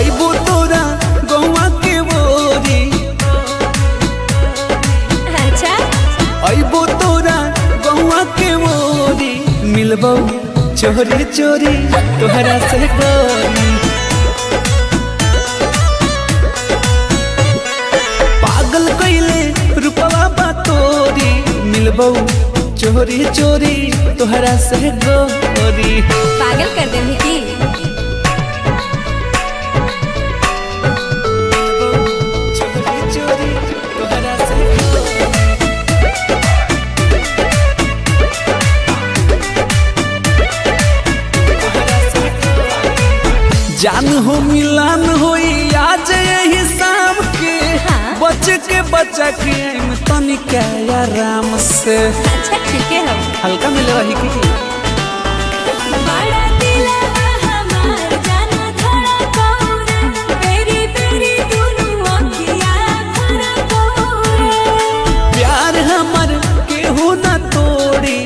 अइबो तोरा गौवा के बोरी। अच्छा। अइबो तोरा गौवा के बोरी, मिलबो चोरी चोरी तोहरा से गोरी। पागल कइले रूपवा बा तोरी, मिलबो चोरी चोरी तोहरा से गोरी। पागल कर देबही की? चोरी चोरी तोहरा से गोरी। जान हो मिलान होई आज यही शाम के। हाँ। बच के बचा के आइम तनिका आराम से। अच्छा ठीक है हम। हल्का मिले रही की। बड़ा दिलवा हमार जाना धड़कौरे, बेरी बेरी दुनू अखिया धड़कौरे। प्यार हमर केहू न तोड़ी।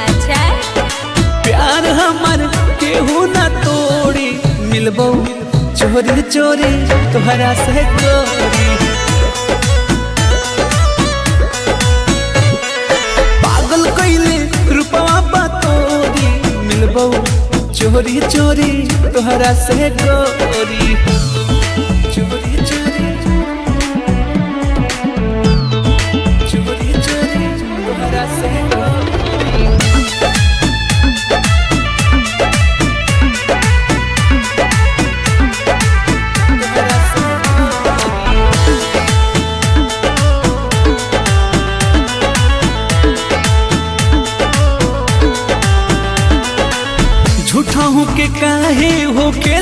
अच्छा। प्यार हमर केहू न तोड़ी, मिलबो चोरी चोरी तोहरा से गोरी। पागल कइले रूपवा बा तोरी, मिलबो चोरी चोरी तोहरा से गोरी। चोरी चोरी चोरी चोरी तोहरा से गोरी। तोहरा से गोरी। झूठा हूँ के काहे हो के